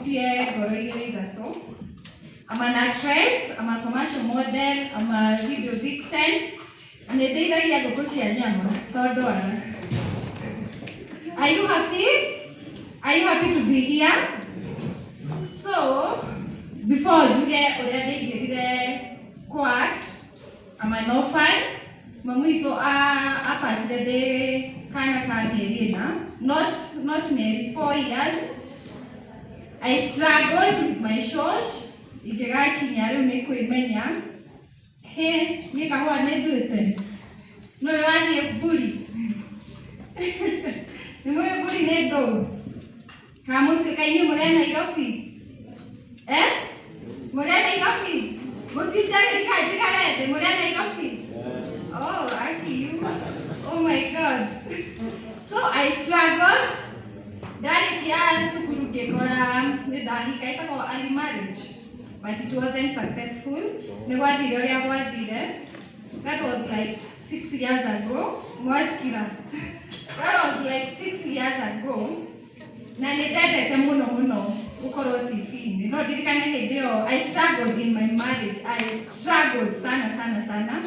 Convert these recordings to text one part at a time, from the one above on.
Hutie ngoro igĩrĩ ithatũ. I'm an actress, I'm a commercial model, I'm a video vixen. Na nĩ ndeithagia ngũkũ cia nyama to ndwara. Are you happy? Are you happy to be here? So, before njuge ũrĩa ndaingĩrire court, I'm an orphan. Mamu witũ apacire ndĩ kana ka mĩeri 4, not mĩeri, 4 years. I struggled with my shosh ingĩgakinya rĩu nĩ kwĩmenya. He niĩ kahũa nĩ nduĩte no nĩ wathiĩ mbũri, nĩ mũĩ mbũri nĩ ndũ kana mũtuĩka inyuĩ mũrĩ a Nairobi, eh? Mũrĩ a Nairobi, mũtinjarĩria njikare thĩ, mũrĩ a Nairobi. Oh, aki you. Oh my God. So I struggled. Ndarĩkia cukuru ngĩkora nĩ ndahika, ĩtagwo early marriage. But it wasn't successful. Nĩ gwathire ũrĩa gwathire. That was like 6 years ago. Mwasikira. That was like 6 years ago. Na nĩ ndendete mũno mũno gũkorwo TV-inĩ. No ndirikane hĩndĩ ĩyo I struggled in my marriage. I struggled sana sana sana.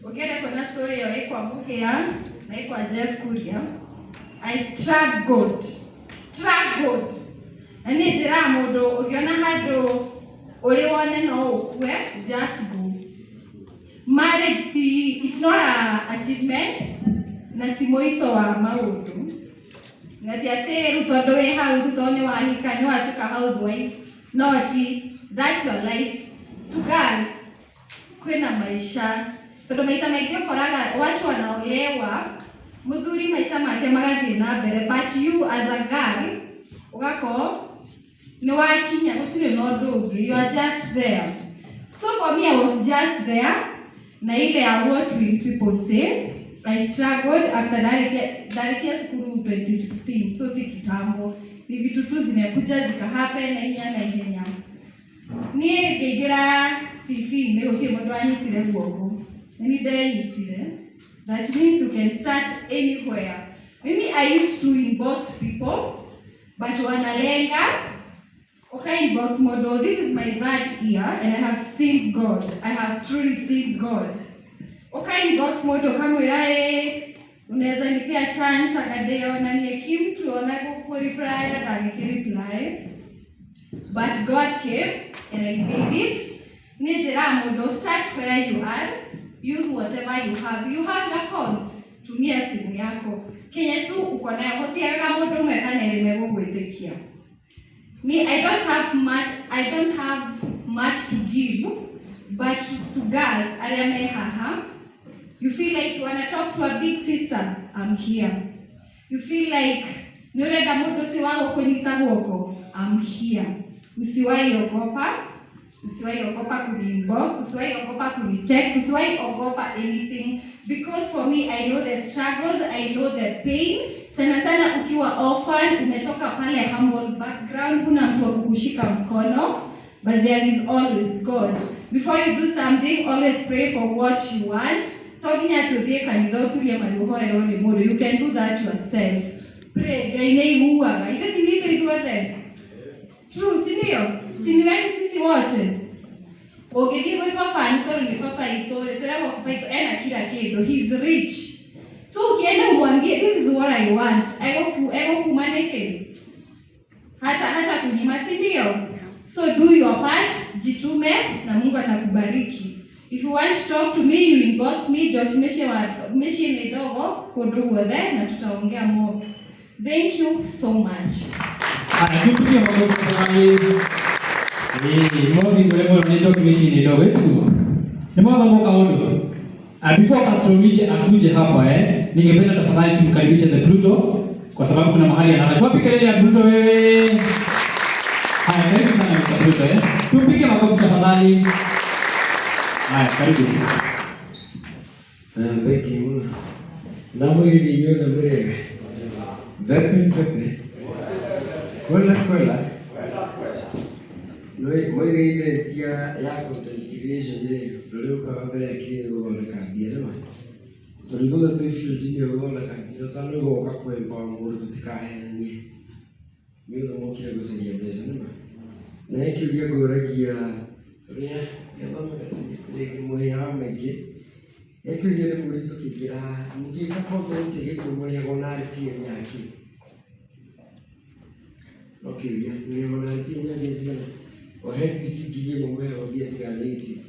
Ũngĩenda kuona story ĩyo, ĩ kwa Mũhĩa na ĩ kwa Jeff Kuria. I struggled, struggled. Na niĩ njĩraga mũndũ, ũngĩona handũ ũrĩ wone no ũkue, just go. Marriage ti, it's not a achievement na ti mũico wa maũndũ. Na ti atĩ rĩu tondũ wĩ hau, rĩu tondũ nĩ wahika, nĩ watuĩka housewife. No ti, that's your life. To girls, kwĩna maisha, tondũ maita maingĩ ũkoraga watu wanaolewa, mũthuri maica make magathiĩ na mbere, but you as a girl ũgakorwo nĩ wakinya gũtirĩ na ũndũ ũngĩ, you are just there. So for me, I was just there na ile ya what will people say. I struggled after ndarĩkia cukuru 2016, so si kitambo, ni vitu tu zimekuja zikahappen na ihenya na ihenya. Niĩ ngĩingĩra TV-inĩ, gũtirĩ mũndũ wanyitire guoko, nĩ ndenyitire. That means you can start anywhere. Mimi, I used to inbox people, but wanalenga. Okay, inbox model. This is my third year and I have seen God. I have truly seen God. Okay, inbox model kamwĩra, "Ĩ unaweza nipea chance?" Akadeonanie kimtu ona gũkũ-reply na ndagĩkĩ-reply, but God came and I did it. Nĩ njĩra mũndũ, start where you are, use whatever you have. You have your phones, tumia simu yako kenye tu uko nayo. Gũtiagaga mũndũ ũmwe kana erĩ megũgwĩtĩkia. Me, I don't have much, I don't have much to give, but to girls arĩa me haha, you feel like you wanna talk to a big sister, I'm here. You feel like nĩ ũrenda mũndũ ũcio wa gũkũnyita guoko, I'm here. Usiwahi ogopa, usiwahi ogopa kuni-inbox, usiwahi ogopa kuni-text, usiwahi ogopa anything, because for me, I know the struggles, I know the pain. Sana sana ukiwa orphan, umetoka pale humble background, huna mtu wa kukushika mkono, but there is always God. Before you do something, always pray for what you want. To nginya tuthiĩ kanitha ũturie maru ũhoerwo nĩ mũndũ, you can do that yourself. Pray, Ngai nĩ aiguaga. Ithe ti witũ ithuothe? True, si ndio? Si ni wetu sisi wote? Ũngĩthiĩ gwĩ baba nĩ tondũ nĩ baba itũ rĩ, twĩragwo baba itũ ena kila kĩndũ, he is rich. So ukienda umwambie, "This is what I want," egũkuma nĩkĩ? Hata kunyima, si ndio? So do your part, jitume na Mungu atakubariki. If you want to talk to me, you inbox me, Njoki Mĩciĩ wa Mĩciĩ nĩ ndogo kũndũ guothe na tutaongea more. Thank you so much. Haya, tupigie makofi tafadhali. Eh, mwathi kule mwana ni Njoki Mĩciĩ nĩ ndogo ĩtiguo. Nĩ mwathoma kaũndũ. Before Castro Media akuje hapa, ningependa tafadhali tumkaribishe The Pluto kwa sababu kuna mahali anarashwa. Wapi kelele ya Pluto wewe? Haya, karibu sana Mr. Pluto. Tupige makofi tafadhali. Haya, karibu. Thank you. Namwĩrĩ inyuothe mũrĩega. Vipi vipi? Kwela kwela. Moiga event ya content creation rĩ, ũndũ ũrĩa ũkaga mbere akiri nĩ gũthondeka mbia, nĩ ma? Tondũ ithuothe twĩ field-inĩ ya gũthondeka mbia, ũtanoiga ũka kũ-empower mũndũ, tũtikahenanie. Inyuothe mwokire gũcaria mbeca nĩma. Na he kĩũria ngũragia ũrĩa gĩathomaga rĩngĩ mũhĩa wa maingĩ. He kĩũria ndĩmũrie tũkĩingĩra haha, mũngĩka content cia Gĩkũyũ mũrĩhagwo na RPM ya kĩ? No kĩũria, mũrĩhagwo na RPM ya mbia cigana? O he views 1,000 mũheagwo mbia cigana nĩ YouTube?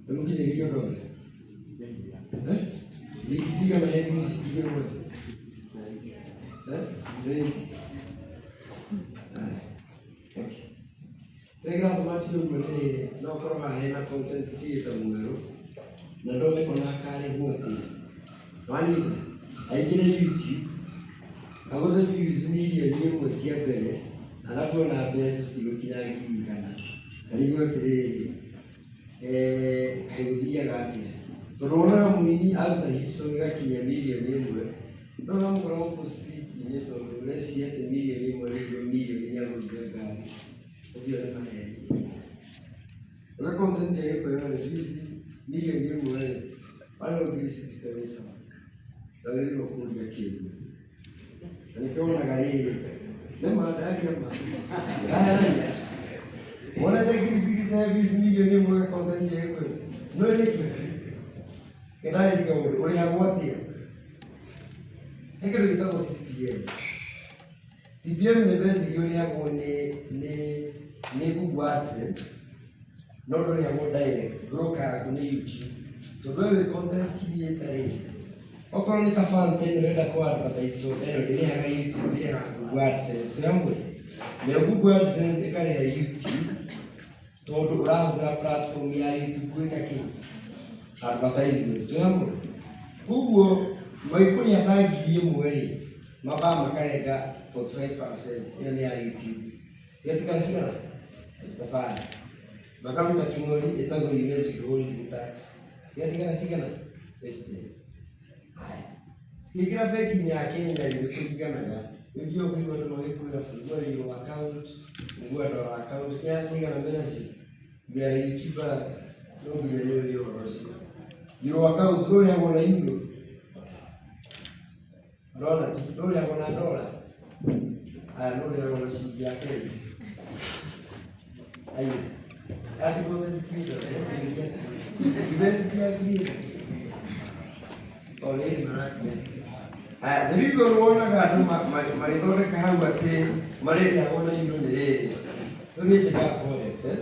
Nĩ mũkinyĩrĩirio ũndũ ũrĩa? Eh? Ciringi cigana he views 1,000? Eh? 680. Aya. Okay. Kĩrĩa kĩratũma njuge ũguo nĩ no ũkorwo haha hena content creator mwerũ na ndoĩ ona akarĩhwo atĩa. Wanyita? Aingĩre YouTube agũthe views 1,000,000 cia mbere arabu ona mbeca citigũkinya 100,000. Arigwo atĩrĩrĩ, kaĩ gũthiaga atĩa? Tondũ wonaga mũini aruta hit song ĩgakinyia 1,000,000 no ũramũkora gũkũ street-inĩ tondũ ũreciria atĩ 1,000,000 rĩu mirioni nĩagũrire ngari. Ũcio nĩ maheni. Ũrĩa content cia Gĩkũyũ rĩ, views 1,000,000 rĩ, warĩhwo 60,000 wĩ sawa. Ndwagĩrĩirwo kũria kĩndũ. Na nĩkĩo wonaga rĩrĩ, nĩma ndaria ma, ndaherania. Wonete 60,000 views 1,000,000 content cia Gĩkũyũ? Nĩũĩ nĩkĩ? Nĩndarĩria ũndũ, ũrĩhagwo atĩa? He kĩndũ gĩtagwo CPM. CPM nĩ mbeca iria ũrĩhagwo nĩ Google AdSense, no ndũrĩhagwo direct, broker yaku nĩ YouTube. Tondũ we wĩ content creator rĩ, okorwo nĩ ta Fanta ĩno ũrenda kũ advertise soda ĩno ndĩrĩhaga YouTube, ĩrĩhaga Google AdSense, twĩ hamwe? Nayo Google AdSense ĩkarĩha YouTube tondũ ũrahũthĩra platform ya YouTube gwĩka kĩ? Advertisement, twĩ hamwe? Koguo magĩkũrĩha ta 1,000 rĩ, mambaga makarenga 45%, ĩyo nĩ ya YouTube. Cigatigara cigana? 55. Makaruta kĩng'ori ĩtagwo US withholding tax. Cigatigara cigana? 50. Haya. Cikĩingĩra bengi-inĩ ya Kenya rĩ, nĩ kũringanaga. Ũthiaga ũkaigua andũ magĩkwĩra fungua euro account, fungua dollar account, nĩ igana menacio? We are YouTuber, no nginya nĩ ũĩ ũhoro ũcio. Euro account ndũrĩhagwo na euro. Ndona tu, ndũrĩhagwo na dollar. Aya ndũrĩhagwo na ciringi ya Kenya. Aya. Ati content creator, event ya creators. O rĩrĩ marakia. Aya, the reason wonaga andũ magĩthondeka hau atĩ marĩrĩhagwo na euro nĩ rĩrĩ. Rĩu nĩ njĩkaga forex, eh?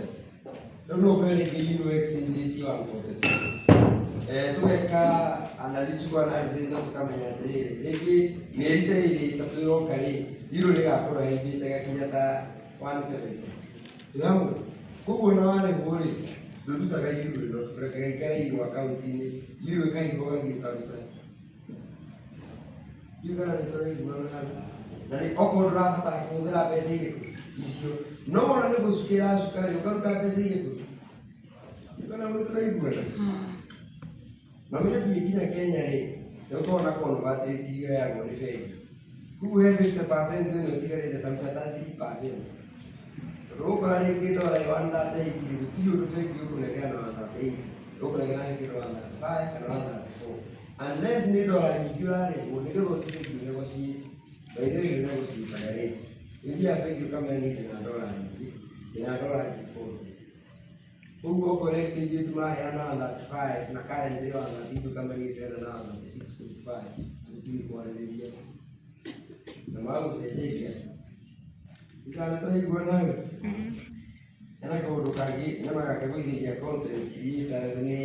Rĩu no ũkore rĩngĩ euro exchange rate 142. Tũgeka analytical analysis na tũkamenya atĩrĩrĩ, rĩngĩ mĩeri ta ĩrĩ ĩtatũ ĩroka rĩ, euro nĩĩgakorwo ĩhaimbĩte ĩgakinya ta 170. Twĩ hamwe? Koguo ona warĩhwo rĩ, ndũrutaga euro ĩno, ũrekaga ĩikare euro account-inĩ, euro ĩkahaimba ũgathiĩ ũkaruta. Ndiũĩ kana nĩ tũraiguana hau. Na nĩ okorwo ndũrabatara kũhũthĩra mbeca irĩkũ icio, no wona nĩ gũcuka ĩracuka rĩ, ũkaruta mbeca irĩkũ? Ndiũĩ kana nĩ tũraiguana. Na ũmenye cigĩkinya Kenya rĩ, nĩ ũkoragwo na convert rate iria yoyagwo nĩ bengi. Koguo he 50% ĩno ĩtigarĩte ta ruta ta 3%. Tondũ ũgũkora rĩngĩ dola ĩ 138 rĩ, gũtirĩ ũndũ bengi ĩgũkũnengera na 138. Ĩgũkũnengera rĩngĩ 135 kana 134. Unless nĩ dola nyingĩ ũrarĩhwo nĩgetha ũthiĩ bengi ũnegotiate. By the way, ũnegotiataga rate. Ũthiaga bengi ũkamera niĩ ndĩna dola nyingĩ, ndĩna dola 40,000. Koguo okorwo exchange rate mũraheana 135 na currently 132 ũkamera niĩ ndĩrenda na 136.5, gũtirĩ kwarĩrĩria. Na magũcenjeria. Ndikana tũraiguana hau? Hena kaũndũ kangĩ nyonaga kagũithagia content creators nĩ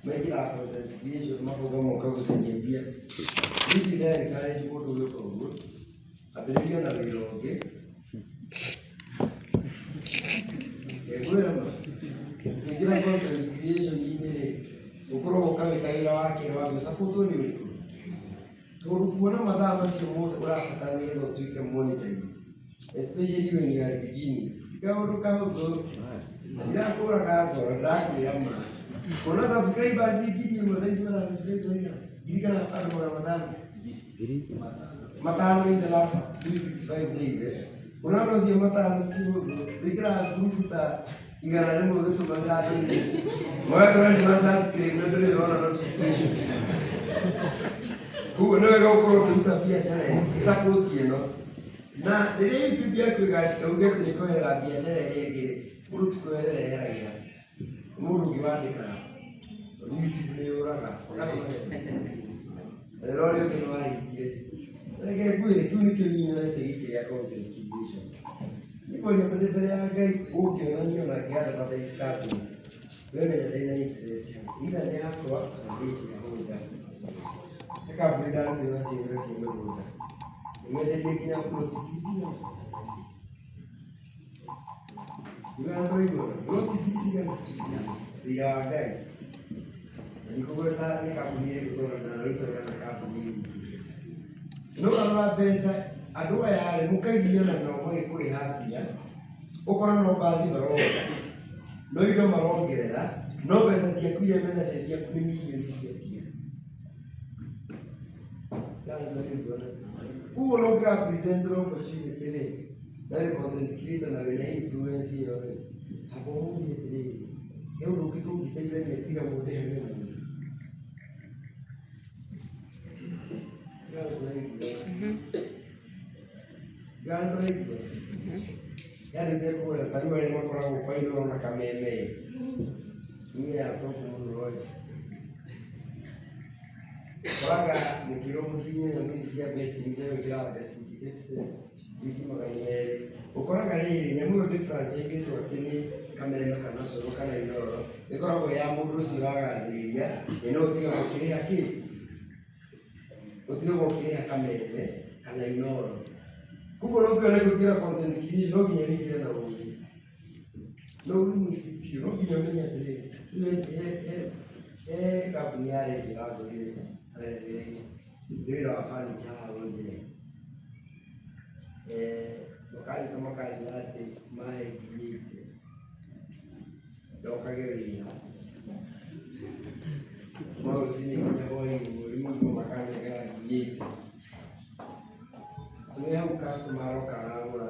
maingĩraga content creation makauga moka gũcaria mbia. Niĩ ndirĩ nda encourage mũndũ gwĩka ũguo, ambĩrĩria na wĩra ũngĩ. Ngwĩra ma, ũkĩingĩra content creation-inĩ rĩ, ũkorwo ũka wĩ ta wĩra wa kerĩ wa gũ support nĩ ũrĩkũ? Tondũ kuona mathaa macio mothe ũrabatara nĩgetha ũtuĩke monetized, especially when you are beginning, ti kaũndũ kahũthũ. Na ndirakũraga ngoro, ndĩrakwĩra ma. Kuona subscribers 1,000 thaa ici mena subscribers aigana? Ngiri kana andũ 500? 500 in the last 365 days, eh? Kuona andũ acio 500 ti ũhũthũ. Wĩkĩraga group ta 100 ũgĩtũmagĩra andũ magakora nĩ ma subscribe na ndũrĩ ũrona notification. Koguo nĩ wega gũkorwo ũkĩruta biacara ĩsupport ĩno. Na rĩrĩa YouTube yaku ĩgacika uge atĩ nĩ kweherera biacara ĩrĩa ĩngĩ rĩ, mũndũ ti kweherera eheragĩra. Mũndũ ũngĩ wandĩkaga. Tondũ YouTube nĩ yũraga. Wĩra ũrĩa ũngĩ nĩ wahingire. Reke ngwĩre kĩu nĩkĩo niĩ nyonete gĩkĩ gĩa content creation. Nĩkwaria ndĩ mbere ya Ngai ũngĩonania ona ngĩ advertise company. We menya ndĩ na interest either nĩ yakwa kana ndĩ shareholder. He kambuni ndarutire nacio wĩra cia mĩgũnda. Nĩmenderie nginya ploti ngiri cigana? Nĩwega tũraiguana? Ploti ngiri cigana? Wĩra wa Ngai. Na ndikũgweta nĩ kambuni ĩrĩkũ tondũ ndanaruta wĩra na kambuni nyingĩ. No ũrarora mbeca andũ aya rĩ mũkagiana nao magĩkũrĩha mbia, ũkora no mbathi marongerera, no indo marongerera, no mbeca ciaku iria menacio ciaku nĩ mirioni cia mbia. Koguo no ũngĩga present opportunity rĩ, na wĩ content creator na wĩna influence ĩyo rĩ, amba ũmũrie atĩrĩrĩ, he ũndũ ũngĩ tũngĩteithania tiga mũndĩhe mĩgũnda? Ngari tũraigua. Yaani ndekũgweta ta rĩu arĩa makoragwo kwa Inooro na Kameme. Atumia aya atongu mũno rĩ. Koraga mũkĩrwo mũhihinye nyamũ ici cia betting cia gwĩkĩra anga ciringi 50, ciringi 200. Ũkoraga rĩrĩ nyamũ ĩyo ndĩ franchise-ĩtwo atĩ nĩ Kameme kana Cũrũ kana Inooro, ĩkoragwo ya mũndũ ũcio ũragathĩrĩria, na no ũtigagwo ũkĩrĩha kĩ? Ũtigagwo ũkĩrĩha Kameme kana Inooro. Koguo no ũngĩona gwĩkĩra content creation no nginya wĩingĩre na ũgĩ. Na ũgĩ mũingĩ biũ, no nginya ũmenye atĩrĩrĩ, rĩu he kambuni ya rendio ĩrangũrire nĩ wĩra wa furniture haha Rũnjere. Makanyita makanjĩra atĩ mahe nginyĩte ndokage wĩra. Kuma rũcinĩ nginya hwaĩ-inĩ mweri mũgima makanengera 80,000. Twĩ hau customer aroka aragũra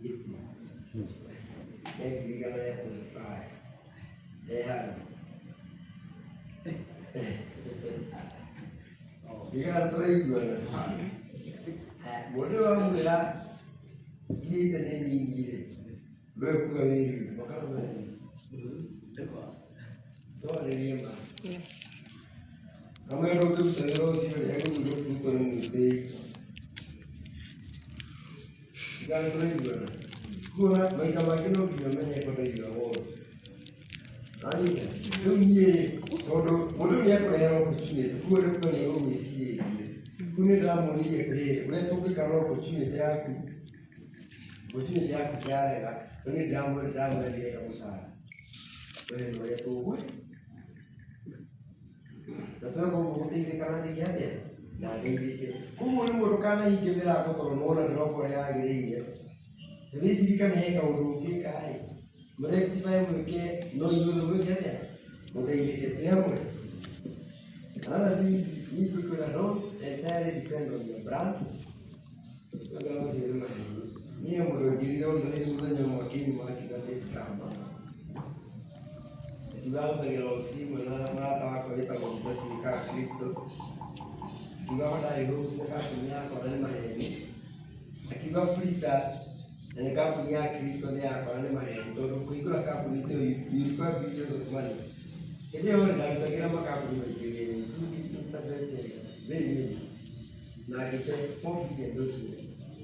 gĩtĩ kĩa 125,000 e hau. Ndigana tũraiguana. Mũndũ ũyũ wamwĩra 80,000 nĩ nini rĩ, ndũĩ kuga wĩ rude, makarũmĩrĩra. Twarĩrie ma. Kamwe ndũngĩruta wĩra ũcio rĩ, egũthiĩ gũkũrutwo nĩ mwĩtĩi. Ndigana tũraiguana. Kuona maita mangĩ no nginya ũmenye kwenda wothe. Wanyita? Rĩu niĩ rĩ, tondũ mũndũ ũyũ nĩekũrehera opportunity, koguo rĩu kuga nĩegũgwĩcirĩtie. Rĩu nĩ ndĩramuonirie atĩrĩrĩ, ũrĩa tũngĩka na opportunity yaku, opportunity yaku yarega, rĩu nĩ ndĩramwĩra ndĩrenda mũcara. We nĩ ũrĩa tũgwĩ. Na tweka ũguo gũteithĩka na njĩke atĩa? Na ndeithĩke. Koguo rĩmwe ndũkanahinge mĩrango tondũ nĩwona ndĩroka ũrĩa yagĩrĩire. Ta wĩcirie kana he kaũndũ ũngĩka ĩ, mũrectify mwĩke no inyuothe mwĩke atĩa? Mũteithĩke. Twĩ hamwe? Another thing niĩ ngwĩkwĩra don't entirely depend on your brand. Tondũ macio nĩ maheni. Niĩ he mũndũ wangĩrire online mũthenya ũmwe akiuma akiuga ndĩ scammer. Akiuga ahũthagĩra obici ĩmwe na mũrata wakwa wĩtagwo Mũteti wĩkaga crypto. Akiuga ndarĩ rules na kambuni yakwa na nĩ maheni. Akiuga Flita na nĩ kambuni ya crypto nĩ yakwa na nĩ maheni tondũ kũhingũra kambuni ta ĩyo you require billions of money. Hĩndĩ ĩyo rĩ ndarutagĩra makambuni maingĩ wĩra including Instabet and very many. Na ngĩte 4 billion endorsement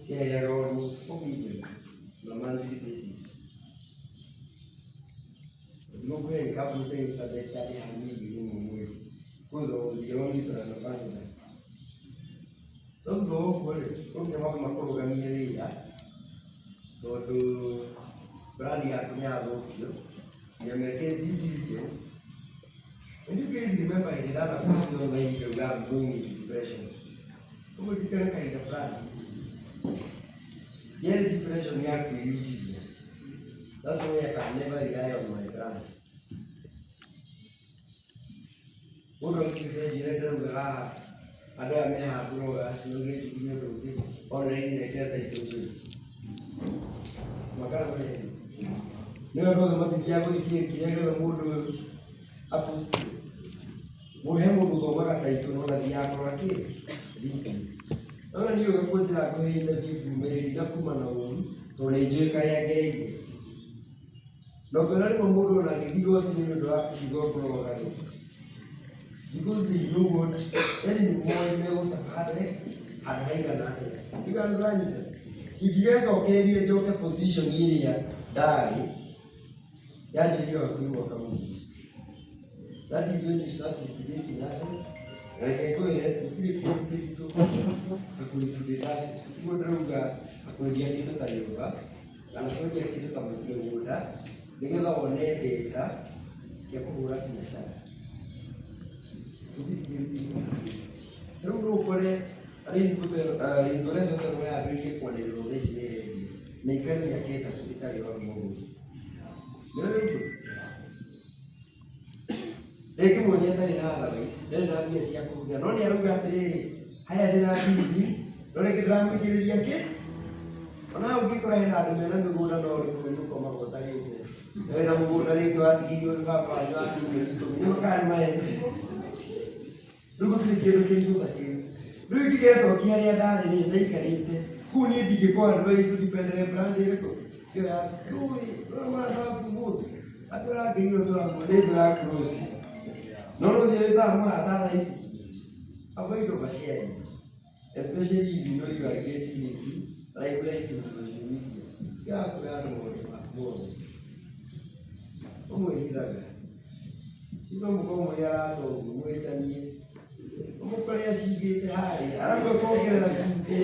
ciaheaga almost 4 million on a monthly basis. Ndigũkũhe nĩ kambuni ta Instabet yarĩhaga mirioni ĩmwe mweri because I was the only brand ambassador. No thutha wa ũguo rĩ, no nginya mambe makũrũgamie wĩra tondũ brand yaku nĩ yathũkio nginya meke due diligence. And you guys remember hĩndĩ ndana post online ngauga I'm going into depression. Ũguo ndirikana kahinda fulani. Yarĩ depression ya kwĩigithia. That's why I can never rely on my brand. Mũndũ angĩcenjia ũrĩa ndĩrauga haha, andũ aya me haha bloggers maugire njugue ũndũ ũngĩ online nekĩra title njũru. Makarora nĩ andũ othe matithiaga gũthikĩrĩria kĩrĩa gĩothe mũndũ apost. He mũndũ ũthomaga taitũ no ndathiaga kũrora kĩ video. Nona niĩ ũka kũnjĩra ngũhe interview ngumĩrĩria na kuma na ũru tondũ nĩ njũĩ karĩa ngereire. Na ũngĩona rĩmwe mũndũ ona angĩthiĩ igoti-inĩ nĩ ũndũ wa kiugo blogger rĩ, because they know what, yani nĩ moĩ megũcaba handũ handũ haigana atĩa. Ndiũĩ kana nĩ ũranyita. Ingĩgecokereria njoke position ĩrĩa ndarĩ, yanjĩrĩirie hakuhĩ mwaka mũgima. That is when you start liquidating assets. Na reke ngwĩre gũtirĩ kĩndũ kĩritũ ta kũ liquidate assets. Ũguo ndĩrauga ta kwendia kĩndũ ta nyũmba kana kwendia kĩndũ ta mũgũnda nĩgetha wone mbeca cia kũhũra biacara. Gũtirĩ kĩndũ kĩritũ ta kĩu. Rĩu no ũkore Rainbow Resort ĩno yambĩrĩirie kwanĩrĩrwo thaa ici nĩ ĩrendio na ikare mĩaka ĩtatũ ĩtarĩ ĩronwo mũgũri. Nĩ ũĩ ũguo? Rĩngĩ mwene atarĩ na otherwise, ndarĩ na mbia cia kũhũthĩra, no nĩ arauga atĩrĩrĩ, harĩa ndĩna bibi, no rĩngĩ ndĩramũigĩrĩria kĩ? Ona hau ũngĩkora hena andũ mena mĩgũnda no rĩmwe nĩ ũkomaga ũtarĩte. Na wĩna mũgũnda rĩngĩ watigithio nĩ baba wanyu wa mirioni ikũmi, nĩ ũkaga nĩ maheni. Rĩu gũtirĩ kĩndũ kĩritũ ta kĩu. Rĩu ingĩgecokia harĩa ndarĩ rĩ, ndaikarĩte, kũu niĩ ndingĩkũ advise ũdependere brand ĩrĩkũ? Ĩyo ya ndũĩ, ndũĩ mũrata waku ũmũthĩ, akwĩra ngeirwo tũraguo nĩ thũ yaku rũciũ. No rũciũ wĩtaga mũrata thaa ici. Avoid oversharing, especially if you know you are getting into limelight into social media. Tigaga kwĩra andũ maũndũ maku mothe. Ũmwĩhithaga. No mũkorwo mũrĩ arata ũguo mũhĩtanie. Ũmũkore acingĩte harĩa, arauga kuongerera cumbĩ.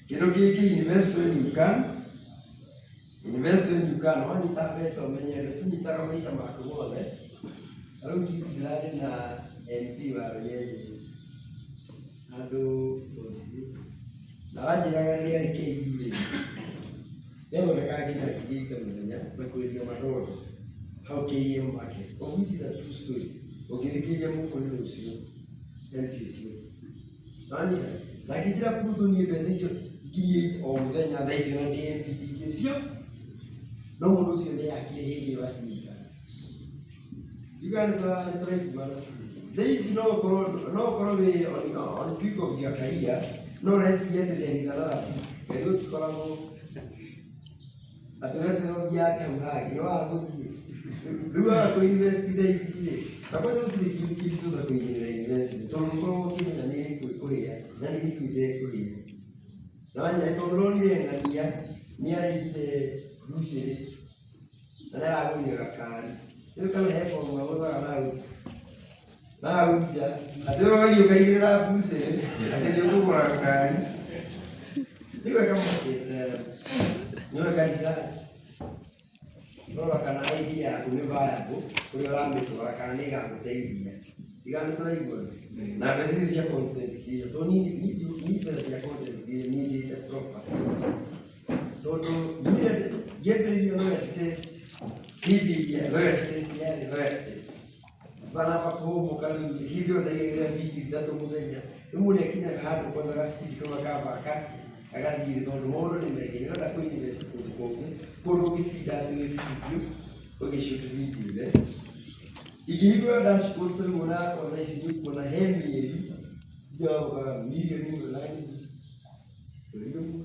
Kĩndũ kĩngĩ invest when you can. Invest when you can. Wanyita mbeca ũmenye ndũcinyitaga maica maku mothe. Ta rĩu juzi ndĩrarĩ na MP wa Runyenjes handũ obici na aranjĩraga rĩrĩa arĩ KU rĩ, nĩathondekaga nginya ngiri 80 mũthenya na kwendia madondo hau KM market, of which is a true story. Ũngĩthikĩrĩria mũkũyũ ũcio, MP ũcio. Wanyita? Na akĩnjĩra Pluto niĩ mbeca icio ngiri 8 o mũthenya thaa icio na ndĩ MP ndingĩcio, no mũndũ ũcio nĩeyakire hĩndĩ ĩyo acinyita. Ndiũĩ kana nĩ tũraiguana. Thaa ici no ũkorwo no ũkorwo wĩ on peak of your career, no ũreciria atĩ there is another peak. Ngai gũtikoragwo atĩ ũreterera ũthiange hau hangĩ, waga gũthiĩ. Rĩu waga kũ invest thaa ici rĩ, na kwanja gũtirĩ kĩndũ kĩritũ ta kũigĩrĩra investment, tondũ ndũkoragwo ũkĩmenya nĩ ĩrĩkũ ĩkũhĩa na nĩ ĩrĩkũ ĩtekũhĩa. Na wanyita tondũ ũronire ng'ania nĩ araigire mbucĩrĩ na nĩ aragũrire gakari. Rĩu kana he bomu agũthaga nahau nahau nja, atĩ we ũgathiĩ ũkaigĩrĩra mbucĩrĩ atĩ nĩ ũkũgũra gakari. Rĩu eka market, nĩ weka research, rora kana idea yaku nĩ viable kũrĩa ũramĩtwara kana nĩ ĩgagũteithia. Tiga nĩ tũraiguana. Na mbeca icio cia content creation, tondũ niĩ niĩ mbeca cia content creation niĩ njĩte proper. Tondũ niĩ ngĩambĩrĩria loyalty test, hĩndĩ ĩrĩa loyalty test yarĩ loyalty test. Ũtanamba kũhũmũka rĩu hĩndĩ ĩyo ndaigagĩra video ithatũ mũthenya. Rĩu mũndũ nĩakinyaga handũ kwanza gacibidi kau akamba agathiĩ tondũ maũndũ nĩ maingĩ. Nĩũrenda kũ invest kũndũ kũngĩ, kũndũ ũngĩtinda atĩ wĩ video, ũgĩ shoot videos eh. Ingĩhingũra dashboard ta rĩu ona thaa ici nĩ ũkuona he mĩeri njagũkaga mirioni ĩmwe na nuthu, mweri ũmwe.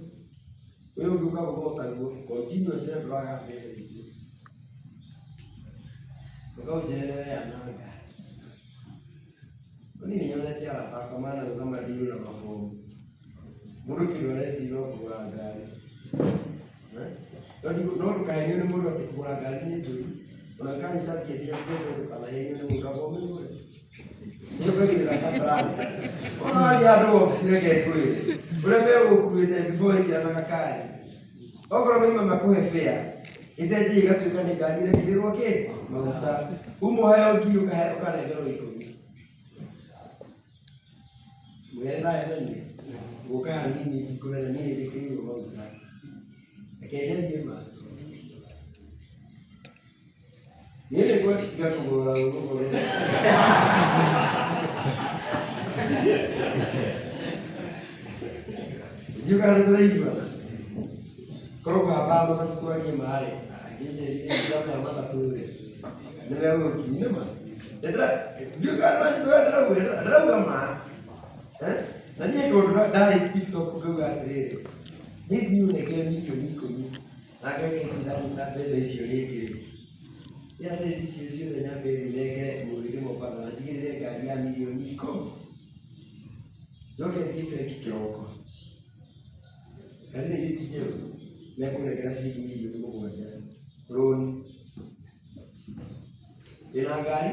Ũyũ ũngĩ ũkagũtha o taguo, continuously ndũraga mbeca icio. Ũkaũnjĩre nĩ weananga. Niĩ nĩ nyonete arata akwa managũtha mandiru na mabomu. Mũndũ kĩndũ areciria no kũgũra ngari. No ndũkahenio nĩ mũndũ atĩ kũgũra ngari nĩ njũru. Ona ũkanyita mbia ciaku ciothe ndũkanahenio nĩ mũndũ amba ũmĩgũre. Nĩ ũkagĩrĩra ka plan. Ona wathiĩ handũ wabici reke ngwĩre, ũrĩa megũkuĩte before waingĩra na gakari. Okorwo maima makũhe fare, ĩcenjie ĩgatuĩka nĩ ngari ĩrekĩrĩrwo kĩ? Maguta. Uma ũheo ngiri ũkanengerwo ikũmi. Mwĩre ndahenania? Gũka hanini ndikũhena niĩ nĩnjĩkĩrĩirwo maguta. Reke njarie ma. Niĩ nĩguo tiga kũgũra ũgũgũre. Ndiũĩ kana nĩtũraiguana. Korwo kũhamba matatũ twarie ma rĩ, Akĩnjĩrire njoka matatũ rĩ nĩ megũkinya nĩma ndĩrauga ma. Eh? Na niĩ kĩũndũ ndarĩ TikTok ngauga atĩrĩrĩ, ici niĩ ũnengere mirioni 10 na ngeke ndanyita mbeca icio rĩngĩ rĩ, nĩ atĩrĩrĩ icio ciothe nyambe thiĩ nengere mũrũ Mombatha na njigĩrĩre ngari ya mirioni 10, njoke thiĩ bengi kĩroko, ngari ĩno ti njerũ, mekũnengera ciringi mirioni 7 rũni. Ndĩna ngari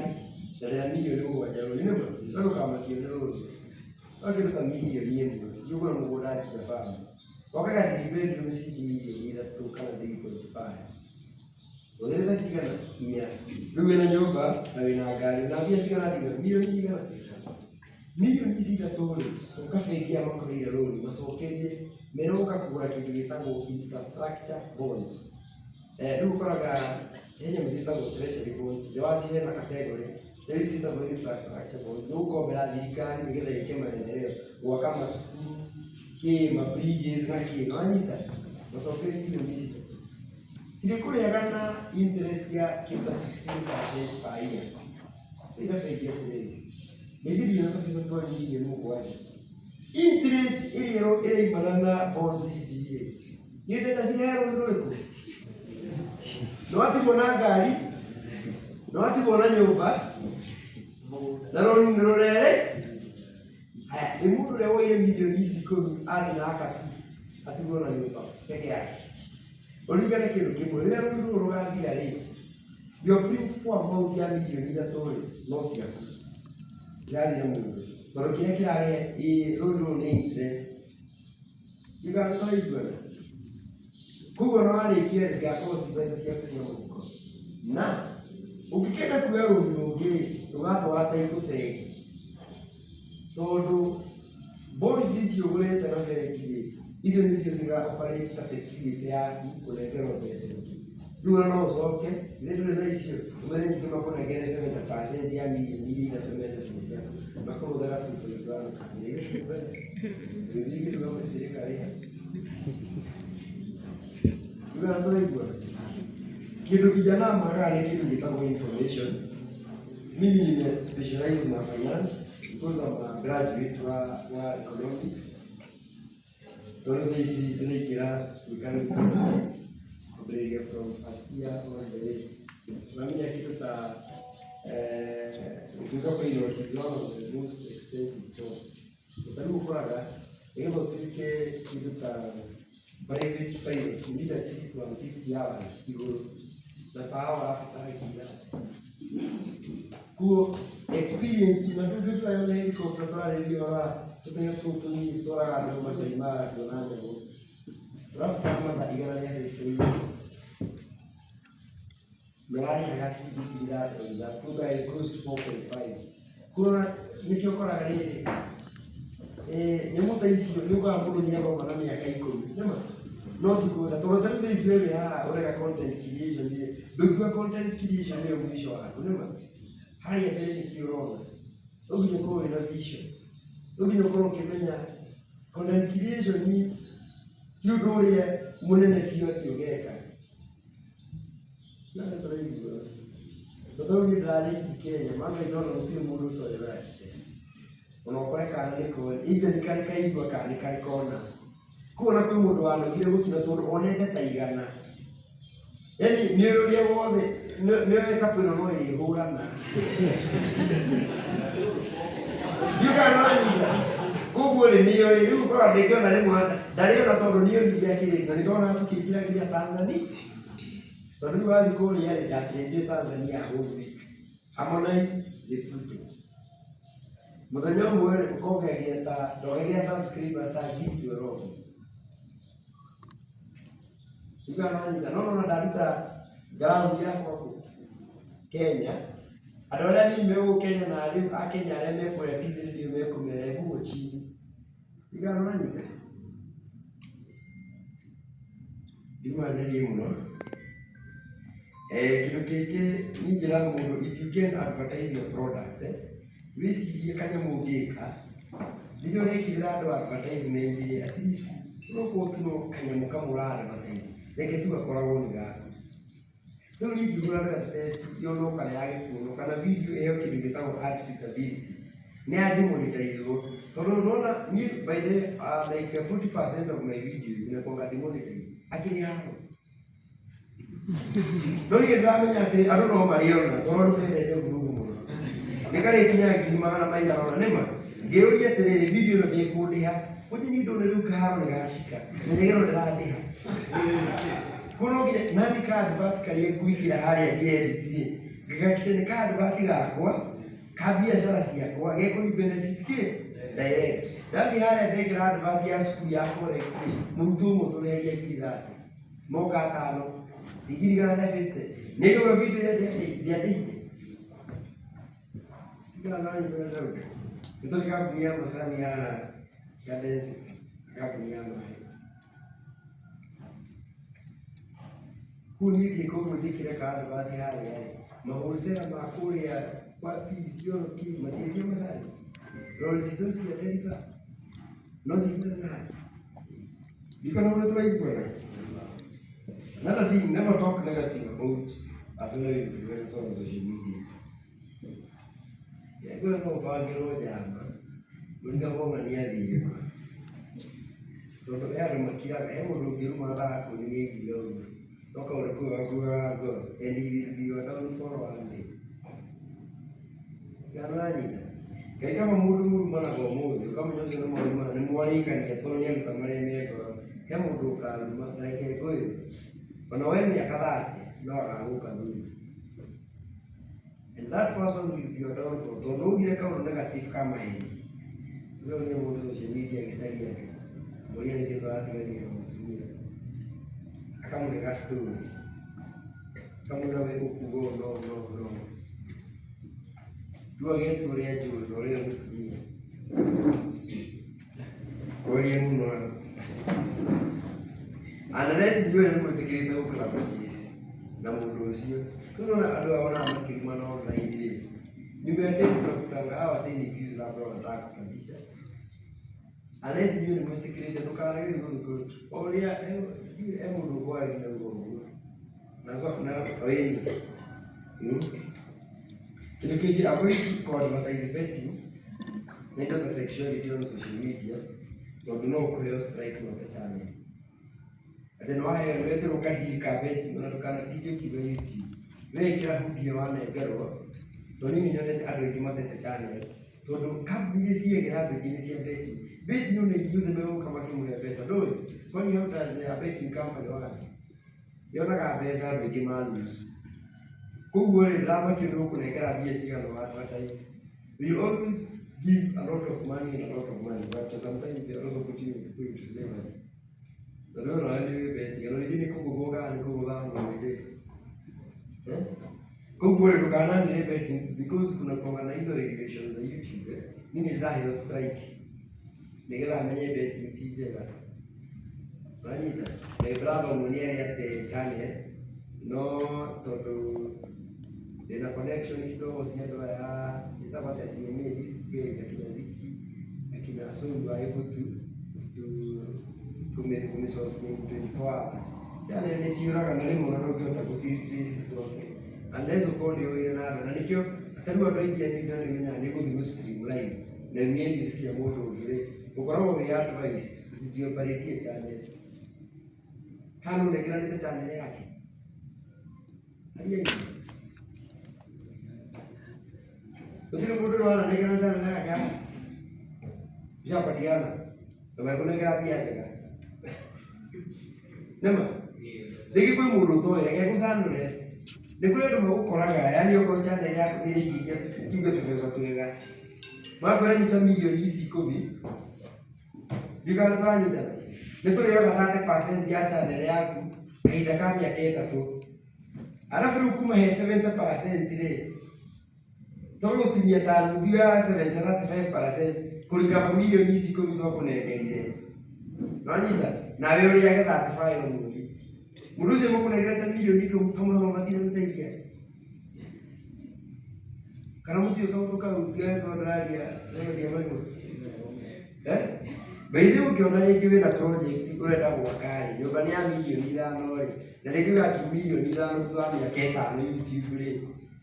na ndĩna mirioni 7 rũni, nĩma no ndũkamakio nĩ rũni. No kĩndũ ta mirioni 1 thiĩ ũgũre mũgũnda Juja Farm, wake ga three bedroom ciringi mirioni 3 kana 3.5, ũthĩrĩte cigana? 4. Rĩu wĩna nyũmba na wĩna ngari na mbia cigana ndiga? Mirioni cigana? Mirioni ici ithatũ rĩ, coka bengi ya makũheire rũni, macokerie meroka kũgũra kĩndũ gĩtagwo infrastructure bonds. Rĩu ũkoraga he nyamũ ciĩtagwo treasury bonds, thĩ wacio hena category, rĩu ici ciĩtagwo infrastructure bonds, nĩ gũkombera thirikari nĩgetha ĩke maendeleo, gwaka macukuru, kĩ ma bridges na kĩ, nĩwanyita? Macokerie mirioni ici ithatũ cirĩkũrĩaga na interest ya kĩndũ ta 16% per year. Ĩra bengi atĩrĩrĩ, nĩ na tũbeca twa mirioni 7, interest ĩrĩa ĩraimana na bonds ici rĩ, nĩ ndenda cirehe rũni rũrĩkũ? Nĩwatigwo na ngari, nĩwatigwo na nyũmba na rũni nĩ rũrere. Haya, ĩ mũndũ ũrĩa woire mirioni ici 10 athiĩ na akatu atigwo na nyũmba peke yake. Ũririkane kĩndũ kĩmwe, rĩrĩa rũni rũrũ rũgathira rĩ, your principal amount ya mirioni 3 rĩ, no ciaku, citirathiĩ na mũndũ, tondũ kĩrĩa kĩrarĩhe rũni rũrũ nĩ interest. Ndiũĩ nĩ tũraiguana. Koguo ona warĩkia rĩ, cigakorwo ci mbeca ciaku cia mũhuko. Na ũngĩkĩenda kuoya rũni rũngĩ rĩ, ndũgatwara title bengi, tondũ bonds ici ũgũrĩte na bengi rĩ, icio nĩcio cira operate ta security yaku kũnengerwo mbeca ingĩ. Rĩu ona no ũcoke, githĩ ndũrĩ na icio, ũmere ningĩ makũnengere 70% ya mirioni iria ithatũ menacio ciaku, makũrũthaga 2.1 kangĩ gĩthiĩ gĩtuga gĩkarĩha. Tuga tũraiguana. Kĩndũ vijana magaga nĩ kĩndũ gĩtagwo information. Mimi nime specialize na finance because I'm a graduate wa economics. Tondũ thaa ici ndĩraingĩra gwĩka rĩu kwambĩrĩria from first year all the way. Ũramenya kĩndũ ta gũtuĩka pilot is one of the most expensive course. Ta rĩu ũkoraga nĩgetha ũtuĩke kĩndũ ta private pilot, you need at least 150 hours igũrũ, na per hour ũrabatara ngiri 3. Kuo experience tu, na ndũngĩ fly on helicopter tũrarĩria ũhoro wa tũtege tũu tũnini tũtwaraga andũ Masai Mara kuona nyamũ, ũrabatara mathaa 150 igũrũ, na ũrarĩhaga ciringi 3,000, koguo close to 4.5. Kuo nĩkĩo ũkoraga rĩrĩ, nyamũ ta icio nĩ ũkoraga mũndũ nĩ athoma na mĩaka 10, nĩma no ti kwenda, tondũ ta rĩu thaa ici we wĩ haha ũreka content creation rĩ, ndũngiuga content creation nĩyo mũico waku, nĩma harĩa mbere nĩkĩo ũrona. No nginya ũkorwo wĩna vision, no nginya ũkorwo ũkĩmenya content creation ti ũndũ ũrĩa mũnene biũ atĩ ũgeka. Na nĩ tũraiguana. Tondũ niĩ ndĩrarĩki Kenya, maana ndona gũtirĩ mũndũ ũtoĩ Royal Chest. Ona ũkore kana nĩ kona, either nĩ karĩ kaigua kana nĩ karĩ kona. Koguo ona kwĩ mũndũ wanogire gũcina tondũ onete ta igana. Yaani nĩ ũrĩa wothe nĩ ũĩ kapu ĩno no ĩrĩhũrana. Ndiũĩ kana nĩwanyita. Koguo rĩ nĩ oĩ, rĩu ũkoraga ndĩngĩona rĩmwe ndarĩona tondũ nĩ onire akĩrĩ, na nĩndona tũkĩingĩra nginya Tanzania. Tondũ rĩu wathiĩ kũrĩa rĩ, ndatrendire Tanzania whole week. Harmonize the Pluto. Mũthenya ũmwe rĩ, ũkongagĩra ta ndongagĩra subscribers ta 12,000. Ndiũĩ kana nĩwanyita, no nona ndaruta ground yakwa kũ Kenya, andũ arĩa nini me gũkũ Kenya na rĩu akenya arĩa me kũrĩa TZ ndio mekũmera hebu chini. Ndiũĩ kana nĩwanyita. Ndima njarie mũno. Kĩndũ kĩngĩ niĩ njĩraga mũndũ, if you can advertise your product, wĩcirie kanyamũ ũngĩka rĩrĩa ũrekĩrĩra andũ advertisement rĩ, at least onokorwo tu no kanyamũ kamwe ũra advertise, reke tu gakoragwo nĩ gaku. Rĩu niĩ ingĩhũra loyalty test yonwo kana yage kuonwo kana video ĩheo kĩndũ gĩtagwo ad suitability nĩ ya demonetizwo tondũ nona niĩ by the like 40% of my videos zinakuanga demonetized akĩrĩ haro no niĩ ndĩramenya atĩ andũ no marĩona tondũ andũ mendete vurugu mũno nĩ karĩkinya ngiri magana maigana ũna nĩma ngĩũria atĩrĩrĩ video ĩno ndĩkũndĩha kũnyi niĩ ndone rĩu kaharo nĩ gacika na nĩgerwo ndĩrandĩha kuno nginya nani ka advert karĩa ngwĩkĩra harĩa ngĩedit rĩ ngĩgakisha nĩ ka advert gakwa ka biacara ciakwa gekũni benefit kĩ direct ndathiĩ harĩa ndekĩra advert ya cukuru ya forex rĩ mũrutwo ũmwe tũrĩhagia 30,000 moka atano ti 150 nĩ video ĩrĩa ndĩandĩhire nĩ tũrĩ kambuni ya macani ya Cadence kambuni ya maĩ kũu niĩ ngĩka ũguo njĩkĩre ka advert harĩa rĩ mahũcera ma kũrĩa kwa PCO kĩ matiendia macani rori citũ citia deliver no cingĩre na harĩa ndikona ũrĩa tũraiguana. Another thing, never talk negative about a fellow influencer on social media. Kwĩna no ũbangĩrwo njama mũrigagwo ng'a nĩ athire tondũ he andũ makiraga he mũndũ ũngĩruma ndagakuonia nĩ aiguire ũru no kaũndũ kau gakuaga ngoro and he will be your downfall one day. Kana ũranyita Ngai kama mũndũ mũrumanaga ũmũthĩ ũkamenya ũcio nĩ mwarumana nĩ mwarĩkania tondũ nĩ aruta marĩa me ngoro he mũndũ ũkaruma na reke ngwĩre ona we mĩaka 30 no agagũka thutha and that person will be your downfall tondũ augire kaũndũ negative ka maheni rĩu nĩ mũndũ social media agĩcaria andũ mũria nĩkĩ tũratiganire na mũtumia akamũhe story akamwĩra we ũkuga ũũ no no no rĩu agetua ũrĩa njũĩ na ũrĩa mũtumia orie mũno unless inyuĩ nĩ mwĩtĩkĩrĩte gũkũra purchase na mũndũ ũcio rĩu nona andũ aya onaga makĩrumana online rĩ nimeendea tunakutanga hawa si ni views labda wanataka kupandisha unless inyuĩ nĩ mwĩtĩkĩrĩte ndũkanagerie gũthikũ ũrĩa he mũndũ ũkwaragia na ugo ũguo na so na oini kĩndũ kĩngĩ avoid ku advertise betting na indo ta sexuality on social media tondũ no ũkũheo strike na ũte channel atĩ nĩ waheo nĩ wetĩrwo kadeal ka betting ona ndũkanatinde ũkiuga YouTube wekĩra hoodie wanengerwo tondũ niĩ nĩnyonete andũ aingĩ matete channel tondũ kambuni iria ciegera andũ aingĩ nĩ cia betting betting ona inyuothe megũka makĩmũhe mbeca ndũĩ kwani how does a betting company work yonaga mbeca andũ aingĩ ma lose koguo rĩ ndĩramakio nĩ gũkũnengera mbia cigana wa advertise. We always give a lot of money and a lot of money but sometimes you are also putting people into slavery tondũ ona nĩ wĩ betting ona rĩngĩ nĩ kũgũthwo kana nĩ kũgũtha mwĩrĩ koguo rĩ ndũkananĩre betting because kuna kwanga na hizo regulations za YouTube niĩ nĩ ndĩraheo strike nĩgetha menye betting ti njega ũranyita na brother ũmwe nĩ arĩ ate channel no tondũ ndĩna connection kidogo cia andũ aya ĩtagwo atĩa CMA these guys akina Ziki akina so we were able to kũmĩcokia in 24 hours channel nĩ ciũraga na rĩmwe ona ndũngĩhota gũciretrace cicoke unless ũkorwo nĩ ũĩre na andũ na nĩkĩo ta rĩu andũ aingĩ a news nĩ menyaga nĩ gũthiĩ gũ-stream live na nĩ news cia mũndũ ũngĩ rĩ ũkoragwo wĩ advised ũcitioparĩtie channel hano ũnengeranĩte channel yake aria gũtirĩ mũndũ ũranengerana channel yake haha ushapatiana na mekũnengera mbia njega nĩma rĩngĩ kwĩ mũndũ ũtoĩ reke ngũcanũre nĩ kũrĩ andũ magũkoraga yani okorwo channel yaku nĩ ĩraingĩria tuge tũbeca twega magakwĩra nyita mirioni ici 10 ndiũĩ kana tũranyitana nĩ tũrĩoga 30% ya channel yaku kahinda ka mĩaka 3 arabu rĩu kuma he 70% rĩ tũgũtinia ta nuthu ya 70 35% kũrikaba mirioni ici 10 twakũnengerire nĩwanyita nawe ũrĩage 35 o mweri mũndũ ũcio mũkũnengerete mirioni 10 kamwe mabatire gũteithia kana mũtiũĩ kaũndũ kau ngĩkorwo ndĩraria ndeto cia marimũ eh By the way, ũngĩona rĩngĩ wĩna project ũrenda gwaka rĩ, nyũmba nĩ ya mirioni 5 rĩ, na rĩngĩ ũgaki mirioni 5 thutha wa mĩaka 5 YouTube rĩ,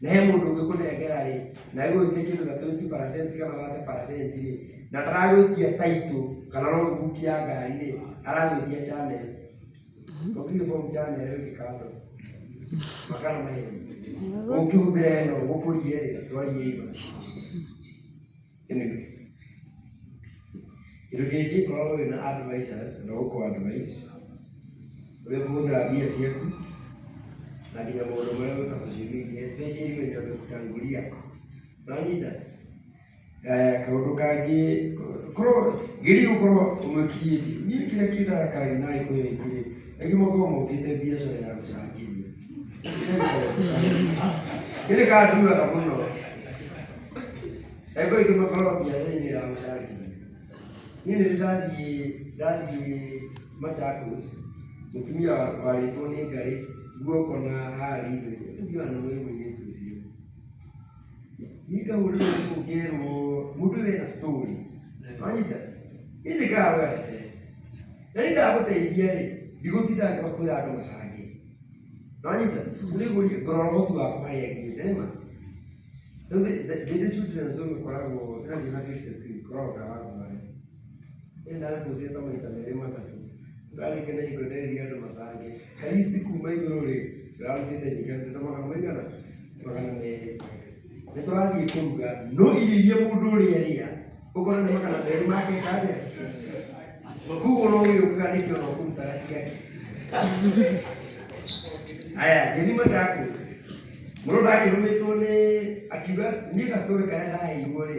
na he mũndũ ũngĩkũnengera rĩ, na egũgwĩtia kĩndũ ta 20% kana 30% rĩ, na ndaragwĩtia title kana logbook ya ngari rĩ, aragwĩtia channel. Ũngĩgĩ form channel ĩngĩ kando. Makana maheni. Ũngĩhũthĩra ĩno gũkũrie rĩ, twarie ima. Anyway. Kĩndũ kĩngĩ korwo wĩna advisors na gũkũ advice ũrĩa ũkũhũthĩra mbia ciaku na nginya maũndũ marĩa ũgwĩka social media, especially wenye wamekutangulia. Unanyita? Kaũndũ kangĩ korwo geria gũkorwo ũmwe creative. Niĩ kĩrĩa kĩndakaragia na Agĩkũyũ aingĩ rĩ, aingĩ makoragwo mokĩte biacara ya gũcangithia. Kĩrĩ kanduraga mũno. Agĩkũyũ aingĩ makoragwo biacara-inĩ ya gũcangithia. Niĩ nĩ ndathiĩ Machakos, mũtumia warĩtwo nĩ ngarĩ guoko na haha ritho-inĩ, ũcio nĩ mũirĩtu ũcio. Niĩ ngahũrĩrwo thimũ ngerwo mũndũ ũyũ ena story. Wanyita? Niĩ njĩkaga loyalty test. Na niĩ ndagũteithia rĩ, ndigũtinda ngĩũka kwĩra andũ macange. Wanyita? Nĩngũria ngorora ũhoti waku harĩa nginyĩte nĩma. Rĩu Ndĩ Children's Home ĩkoragwo ĩna ciana 52 ĩkoragwo Kawangware. Niĩ ndapostĩte maita merĩ matatũ. Ndarĩkia na hingo nderire andũ macange. Kalist kuma igũrũ rĩ, ndĩrarutĩte nyingĩ magana maigana? 200. Nĩ tũrathiĩ kũruga no irio iria mũndũ ũrĩa arĩa ũkona nĩ 200 make atĩa? Koguo no gĩũkaga nĩkĩo ona ũkũrutaga ciake. Aya, ngĩthiĩ Machakos. Mũndũ ndakĩrũmĩtwo nĩ akiuga niĩ ka story karĩa ndaheirwo rĩ,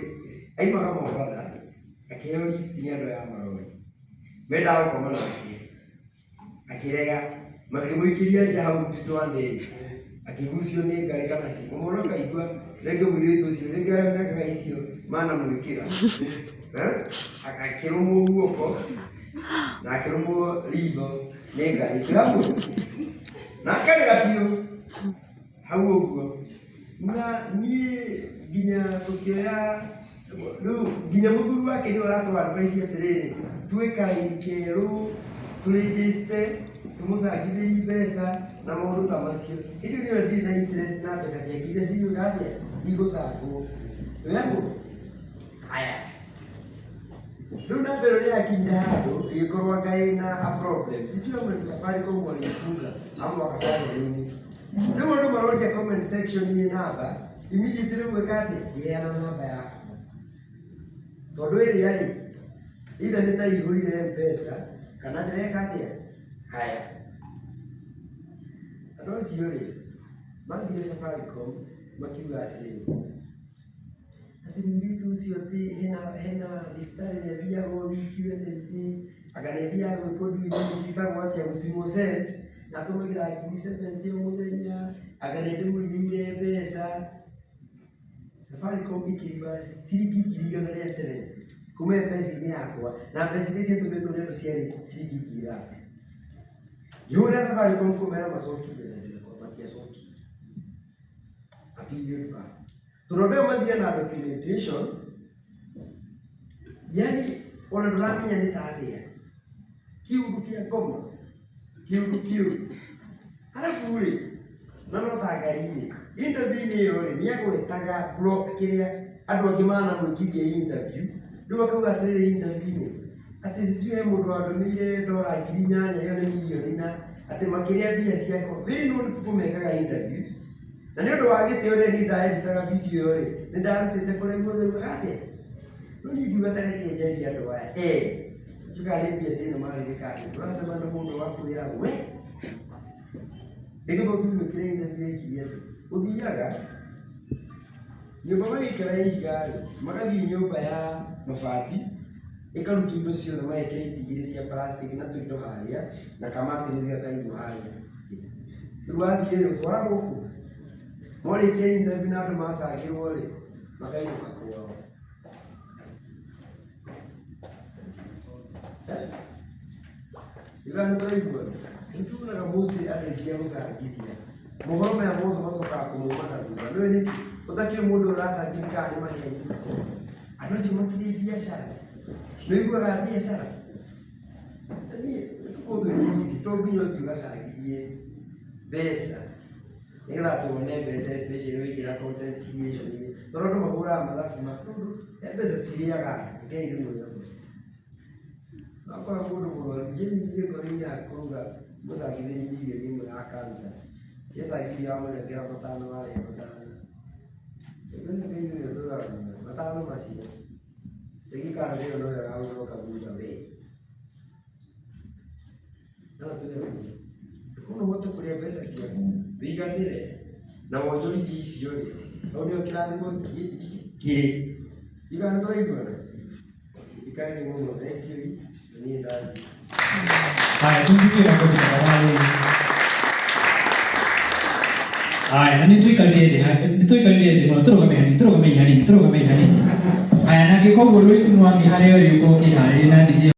aimaga Mombatha akĩheo lift nĩ andũ aya marori. Mendaga gũkoma nake. Akĩrega. Makĩmũikĩria nja hau mũtitũ-inĩ. Akĩgucio nĩ ngarĩ kana cimo. Mũndũ akaigua rĩngĩ mũirĩtu ũcio rĩngĩ arĩa mekaga icio manamwĩkĩra. Akĩrũmwo guoko na akĩrũmwo ritho nĩ ngarĩ. Twĩ hamwe? Na akarĩra biũ hau ũguo. Na niĩ nginya tũkĩoya rĩu nginya mũthuri wake nĩwe ũratũ advice atĩrĩrĩ, tuĩ karaini kerũ, tũregister, tũmũcangithĩrie mbeca na maũndũ ta macio. Ĩndĩ niĩ ndirĩ na interest na mbeca ciake iria cigwĩka atĩa? Igũcangwo. Twĩ hamwe? Haya. Rĩu namba ĩno nĩ yakinyire handũ ĩgĩkorwo anga ĩna a problem. Sijui ama ni Safaricom waliifunga ama wakafanya nini. Rĩu andũ maroria comment section nĩ namba, immediately rĩu gwĩka atĩa? Ngĩheana namba yakwa. Tondũ ĩrĩa rĩ, either nĩ ta ĩihũrire M-Pesa kana ndĩreka atĩa? Haya. Andũ acio rĩ, mathire Safaricom makiuga atĩrĩrĩ, atĩ mũirĩtu ũcio atĩ hena thibitarĩ nĩ athiaga o wiki Wednesday, anga nĩ athiaga gwĩkwo ndiũĩ nyamũ ciĩtagwo atĩa gũcinwo cells, na atũmagĩra ngiri 70 o mũthenya, anga nĩ ndĩmũigĩire mbeca. Safaricom ĩkĩriba ciringi 170,000 kuma M-Pesa-inĩ yakwa, na mbeca iria ciatũmĩtwo nĩ andũ ciarĩ ciringi 30,000. Ngĩhũrĩra Safaricom kũmera macokie mbeca ciakwa, matiacokirie. A period back. Tondũ andũ aya mathire na documentation, yani ona ndũramenya nĩ ta atĩa. Kiũndũ kĩa ngoma, kiũndũ kĩũru. Arabu rĩ, na no ta Ngai rĩ, interview-inĩ ĩyo rĩ, nĩ agwetaga kĩrĩa andũ angĩ manamwĩkithia interview, rĩu akauga atĩrĩrĩ interview-inĩ, atĩ sijui he mũndũ wandũmĩire ndora 8,000 ĩyo nĩ mirioni na atĩ makĩrĩa mbia ciakwa. Very known people mekaga interviews. Na nĩ ũndũ wa gĩtĩo rĩrĩa niĩ ndaeditaga video ĩyo rĩ, nĩ ndarutĩte kũrĩa guothe ugaga atĩa? Rĩu niĩ ngiuga ta reke njarie andũ aya. Njugaga nĩ mbia ciĩna marĩrĩ kandi. Ũracemania na mũndũ agakwĩra we. Rĩngĩ mũthuri ũkĩrĩa interview ekire atĩa? Ũthiaga nyũmba magĩikara ya ihiga rĩ, magathiĩ nyũmba ya mabati, ĩkarutwo indo ciothe magekĩra itĩ igĩrĩ cia plastic na tũindo harĩa na kamattress gakaigwo harĩa. Rĩu wathiĩ rĩ, ũtwara gũkũ. Morĩkia interview na andũ macangĩrwo rĩ, makainũka kwao. Iga nĩ tũraigua? Nĩ tuonaga mostly andũ aingĩ a gũcangithia. Mohoro maya mothe macokaga kũmauma na thutha. Nĩũĩ nĩkĩ? Ũtakĩũĩ mũndũ ũyũ ũracangithia kana nĩ maheni. Andũ acio makĩrĩ biacara. Nĩũiguaga biacara na niĩ tũkorwo twĩ to nginya ũthiĩ ũgacangithie mbeca nĩgetha tuone mbeca, especially wĩkĩra content creation inĩ, tondũ andũ mahũraga mathabu ma tondũ he mbeca cirĩaga Ngai rĩmwe. Wakora mũndũ mũrwaru genuinely ngoro-inĩ yaku ũkauga mũcangithĩrie mirioni 1 ya cancer, ciacangithio wamũnengera 5 warĩa 5. Ngai ũyũ ũtũraga 5 macio rĩngĩ cancer ĩyo noyo ĩgagũcoka thutha we. No tũrĩ ũhote kũrĩa mbeca ciaku wĩiganĩre na wonjorithie icio rĩ, hau nĩho kĩrathimo kĩrĩ. Ndiũĩ kana nĩtũraiguana? Ndikarie mũno, thengiũi na niĩ ndathiĩ. Haya, tumpigie makofi tafadhali. Haya, na nĩtũikarire thĩ, nĩtũikarire thĩ mũno, tũrũgame hanini, tũrũgame hanini, tũrũgame hanini. Haya, na ngĩka ũguo Lois Mwangi harĩa ũrĩ ũkorwo ũkĩharĩria na DJ.